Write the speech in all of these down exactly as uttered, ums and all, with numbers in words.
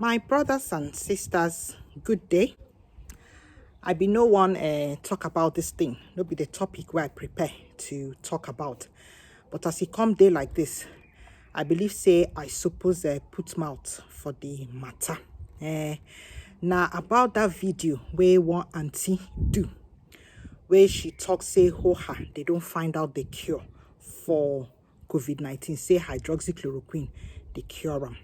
My brothers and sisters, good day. I be no one uh, talk about this thing. No be the topic where I prepare to talk about. But as it come day like this, I believe say I suppose uh, put mouth for the matter. Uh, now about that video where one auntie do, where she talk say ho ha, they don't find out the cure for COVID nineteen, say hydroxychloroquine, they cure am.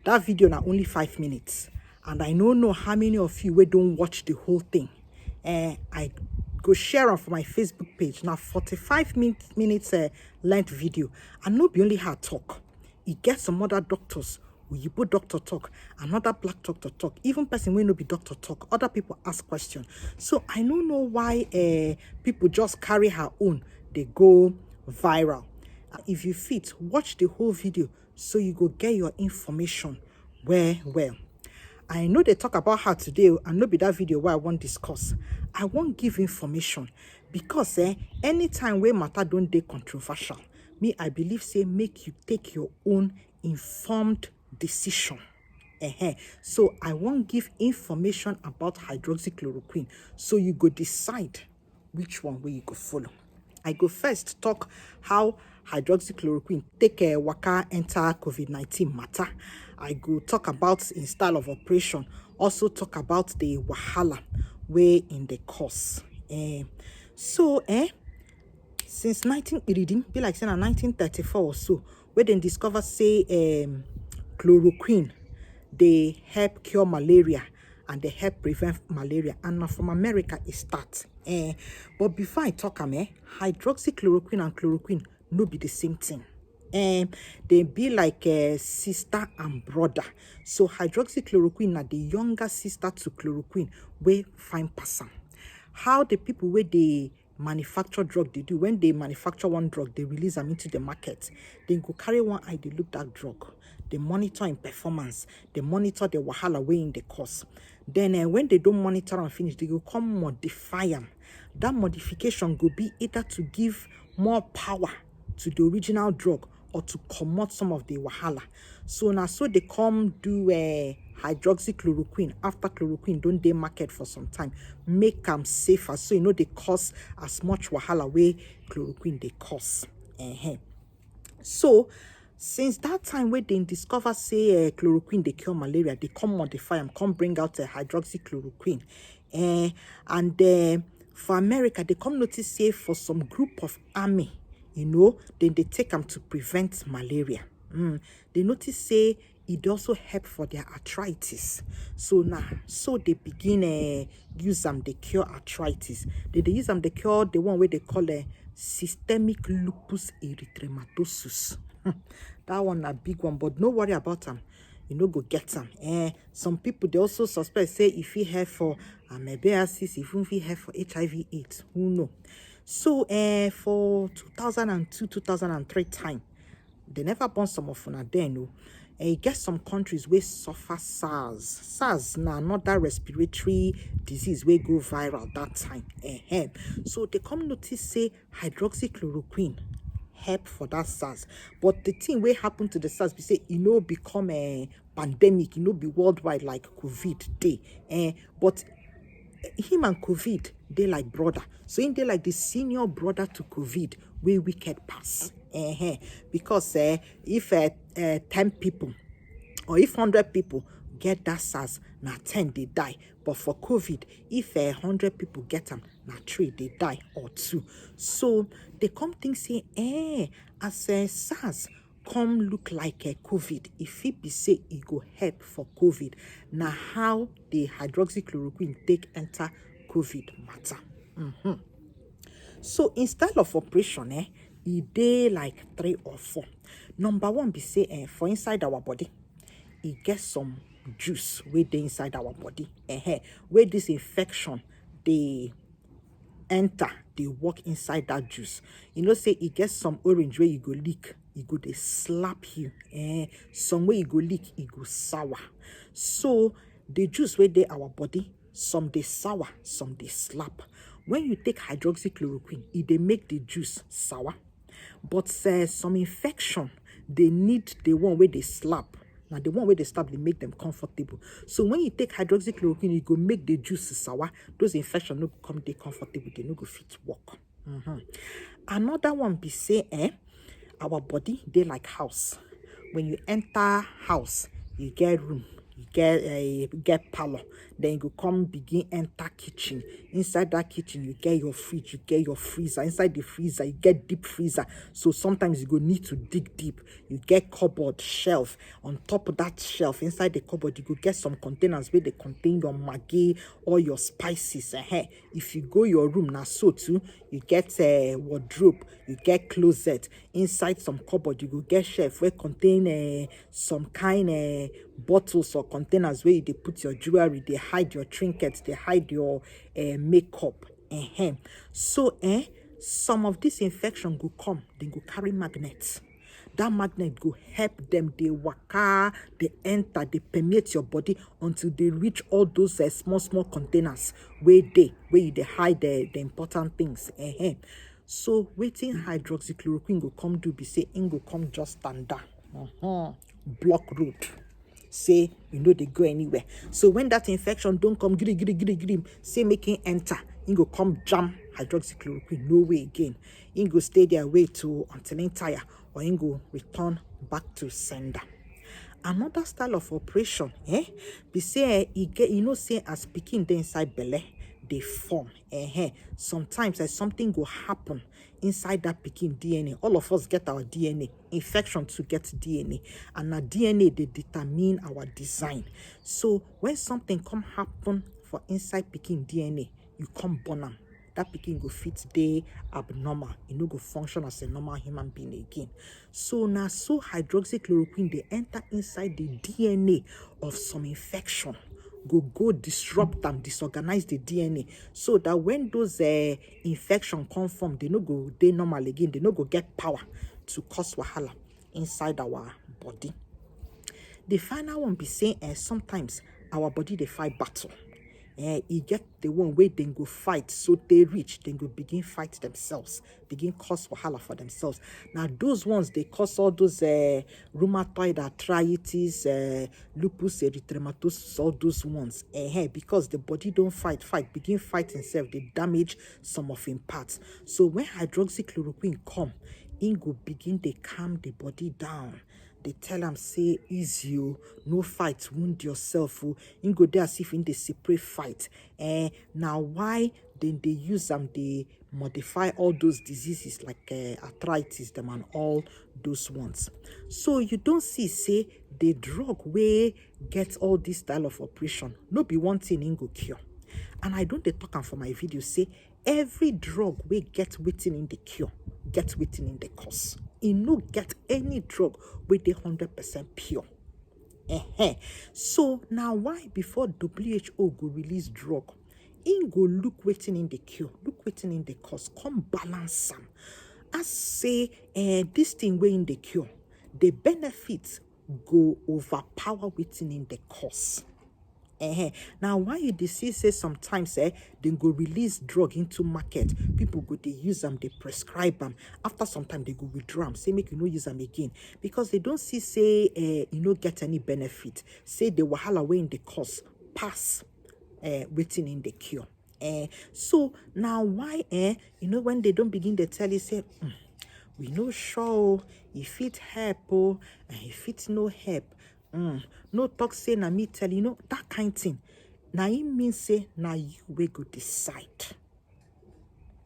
That video na only five minutes, and I no know how many of you wey don't watch the whole thing. Eh, I go share am for my Facebook page. Now forty-five min- minutes uh, length video, and no be only her talk. E get some other doctors, oyibo doctor talk, another black doctor talk, even person wey no be doctor talk, other people ask question. So I no know why uh, people just carry her own, they go viral. If you fit, watch the whole video so you go get your information well well. I know they talk about her today, and no be that video where I want discuss. I won't give information because eh, anytime where matter don't dey controversial, me I believe say make you take your own informed decision. Uh-huh. So I won't give information about hydroxychloroquine, so you go decide which one wey you go follow. I go first talk how hydroxychloroquine take a waka enter COVID nineteen matter. I go talk about in style of operation, also talk about the wahala wey in the cause. Eh, so, eh, since nineteen eighty, be like say na nineteen thirty-four or so, where they discover say um, chloroquine they help cure malaria and they help prevent malaria. And now from America it starts. Eh, but before I talk am, eh, hydroxychloroquine and chloroquine no be the same thing. Eh, they be like uh, sister and brother. So hydroxychloroquine na the younger sister to chloroquine wey fine pass am. How the people wey dey manufacture drug dey do, when they manufacture one drug, they release am into the market. Then go carry one eye, they look that drug, they monitor in performance, they monitor the wahala wey in the cause. Then uh, when they don't monitor and finish, they go come modify am. That modification go be either to give more power to the original drug or to comot some of the wahala. So na so they come do uh, hydroxychloroquine after chloroquine don't dey market for some time, make am safer, so you know they cause as much wahala wey chloroquine they cause. Uh-huh. So since that time where they discover say uh, chloroquine they cure malaria, they come modify am, come bring out uh, hydroxychloroquine. Uh, and uh, for America, they come notice say for some group of army, you know, then they take them to prevent malaria. Mm. They notice say it also help for their arthritis. So now, so they begin uh, use them, they cure arthritis. They, they use them, they cure the one where they call a systemic lupus erythematosus. That one a big one, but no worry about them. You know, go get them. Eh, some people they also suspect say if he have for amoebiasis, if he have for H I V AIDS, who know? So eh, for two thousand and two, two thousand and three time, they never born some of una then. Oh. Eh, e get some countries wey suffer SARS. SARS na another respiratory disease wey go viral that time. Eh, so they come notice say hydroxychloroquine help for that SARS. But the thing wey happen to the SARS be say e no become a pandemic, e no be worldwide like COVID dey. Eh, but him and COVID dey like brother. So him dey like the senior brother to COVID wey wicked pass. Eh, because eh, if eh, eh, ten people or if hundred people get that SARS, na ten they die. But for COVID, if a hundred people get them, na three they die or two. So they come think say, eh, as a SARS come look like a COVID, if it be say it go help for COVID, na how the hydroxychloroquine take enter COVID matter. Mm-hmm. So in style of operation, eh, e dey like three or four. Number one be say eh, for inside our body, e get some juice wey dey inside our body. Eh, where this infection dey enter, dey work inside that juice. You know say e get some orange where you go lick, e go dey slap you. Eh, some where you go lick, e go sour. So the juice wey dey our body, some dey sour, some dey slap. When you take hydroxychloroquine, e dey make the juice sour. But uh, some infection, they need the one where they slap. Now the one where they stop, they make them comfortable. So when you take hydroxychloroquine, you go make the juice sour. Those infection no come they comfortable. They no go fit work. Mm-hmm. Another one be say, eh, our body they like house. When you enter house, you get room, you get uh, you get parlor. Then you go come begin enter kitchen. Inside that kitchen, you get your fridge, you get your freezer. Inside the freezer, you get deep freezer. So sometimes you go need to dig deep. You get cupboard, shelf. On top of that shelf, inside the cupboard, you go get some containers where they contain your Maggi or your spices. Uh-huh. If you go your room, now so too, you get a wardrobe, you get closet. Inside some cupboard, you go get shelf where contain uh, some kind of uh, bottles or containers where you they put your jewelry, they hide your trinkets, they hide your uh, makeup. Uh-huh. So, eh, some of this infection go come, they go carry magnet. That magnet go help them, they waka, they enter, they permeate your body until they reach all those uh, small, small containers where they, where you they hide the, the important things. Uh-huh. So waiting hydroxychloroquine go come do be say, in go come just stand down. Uh-huh. Block road. Say you know they go anywhere. So when that infection don't come, giddy, giddy, giddy, giddy, say making enter, in go come jam hydroxychloroquine. No way again. In go stay there wait to until in tire or in go return back to sender. Another style of operation, eh? Be say eh, e get you know say as pikin dey inside belle dey form. Eh, eh. Sometimes eh, something go happen inside that pikin D N A. All of us get our D N A. Infection to get D N A, and na D N A they determine our design. So when something come happen for inside pikin D N A, you come born am. That pikin go fit dey abnormal. E no go function as a normal human being again. So na so hydroxychloroquine dey enter inside the D N A of some infection, go go disrupt and disorganize the D N A, so that when those uh, infection come from, they no go dey normal again. They no go get power to cause wahala inside our body. The final one be say uh, sometimes our body dey fight battle. Uh, e get the one way they go fight, so they reach, they go begin fight themselves, begin cause wahala for themselves. Now those ones they cause all those uh, rheumatoid arthritis, uh, lupus erythematosus, all those ones. Uh, because the body don't fight, fight, begin fight himself, they damage some of him parts. So when hydroxychloroquine come, in go begin they calm the body down. They tell am say easy o, no fight, wound yourself o. Im go dey as if im dey separate fight. Eh, na why dem dey use am dey modify all those diseases like uh, arthritis dem and all those ones. So you don see say the drug wey get all this style of operation no be one thing im go cure. And I don dey talk am for my video say every drug wey get wetin in the cure get wetin in the cause. E no get any drug wey dey hundred percent pure. Uh-huh. So na why before W H O go release drug, im go look wetin in the cure, look wetin in the cause, come balance am. As say uh, this thing wey in the cure, the benefit go overpower wetin in the cause. Uh-huh. Now why you dey see say sometimes eh, dem go release drug into market, people go dey use am, dey prescribe am, after some time dem go withdraw am, say make you no use am again, because dem don see say eh, e no get any benefit, say the wahala wey im dey cause pass eh, wetin im dey cure. Eh, so na why eh, you know when dem don begin dey tell you say mm, we no sure o, e fit help o, and e fit no help. Mm, no talk say na me tell you, you know that kind thing. Na im mean say na you wey go decide.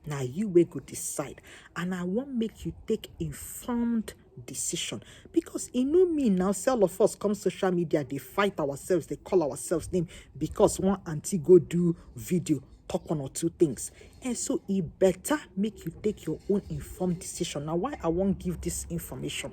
Na you wey go decide, and I wan make you take informed decision, because e no mean now say all of us come social media dey fight ourselves, dey call ourselves name because one aunty go do video talk one or two things. And so e better make you take your own informed decision. Now why I wan give this information,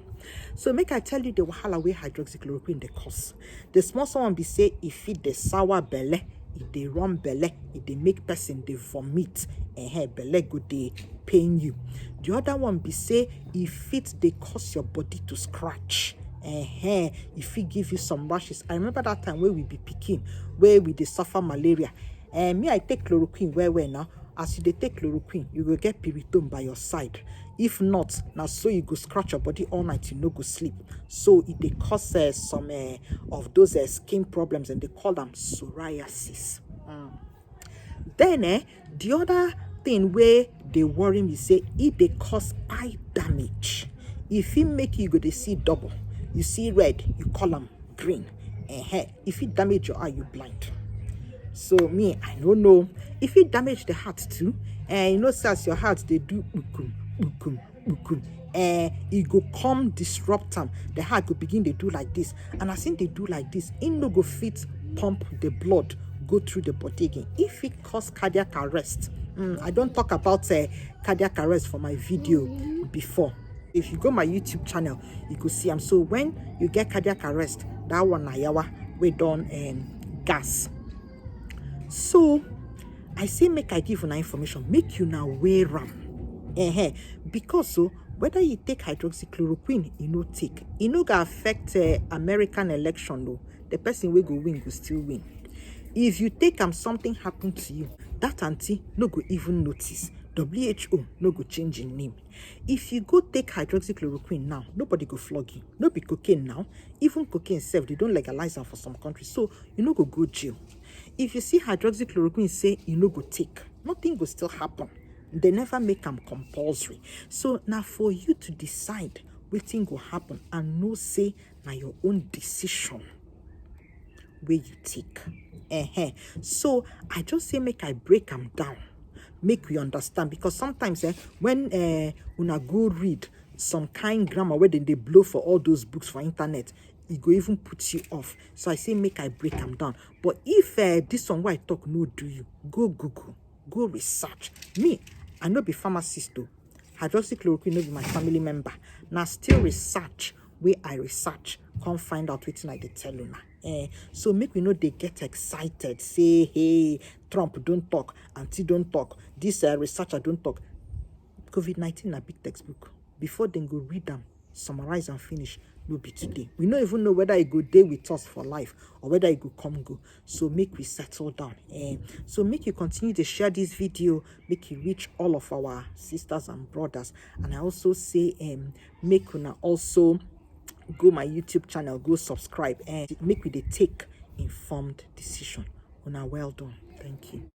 so make I tell you the wahala wey hydroxychloroquine dey cause. The small small one be say e fit dey sour belle, e dey run belle, e dey make person dey vomit, eh, belle go dey pain you. The other one be say e fit dey cause your body to scratch. Eh, e fit give you some rashes. I remember that time wey we be pikin, wey we dey suffer malaria. Eh, me I take chloroquine well well now. As you dey take chloroquine, you go get piriton by your side. If not, na so you go scratch your body all night, you no go sleep. So e dey cause uh, some uh, of those uh, skin problems, and they call them psoriasis. Mm. Then eh, the other thing where they worry me say if they cause eye damage, if it make you go they see double, you see red, you call them green. Uh-huh. If it damage your eye, you blind. So me, I don't know. If it damage the heart too, and you know, as your heart they do bukum, bukum, bukum, eh, e go come disrupt am. The heart go begin dey do like this, and as im dey do like this, im no go fit pump the blood go through the body again. If it cause cardiac arrest, mm, I don't talk about uh, cardiac arrest for my video before. If you go my YouTube channel, you go see am. So when you get cardiac arrest, that one na yawa we don um, gas. So I say make I give una information, make you now wear am. Uh-huh. Because so whether you take hydroxychloroquine, you no take, e no go affect uh, American election though. The person wey go win go still win. If you take am, something happen to you, that auntie no go even notice. W H O no go change im name. If you go take hydroxychloroquine now, nobody go flog you. No be cocaine now. Even cocaine sef, they don't legalize am for some countries. So you no go go jail. If you see hydroxychloroquine say you no go take, nothing go still happen. They never make am compulsory. So now for you to decide wetin go happen and know say na your own decision wey you take. Uh-huh. So I just say make I break am down, make we understand, because sometimes eh, when uh, una go read some kind grammar where then they blow for all those books for internet, it go even put you off. So I say make I break am down. But if uh, this one wey I talk no do you, go Google, go research. Me, I no be pharmacist though. Hydroxychloroquine no be my family member. Now still research where I research, come find out wetin I dey tell una. Eh, so make we no dey get excited. Say, hey, Trump don't talk, Auntie don't talk, this uh, researcher don't talk. COVID nineteen na big textbook. Before then go read them, summarize and finish, no be today. We no even know whether e go dey with us for life or whether e go come go. So make we settle down. Eh, so make you continue to share this video, make it reach all of our sisters and brothers. And I also say, um, make una also go my YouTube channel, go subscribe, and make we dey take informed decision. Una well done. Thank you.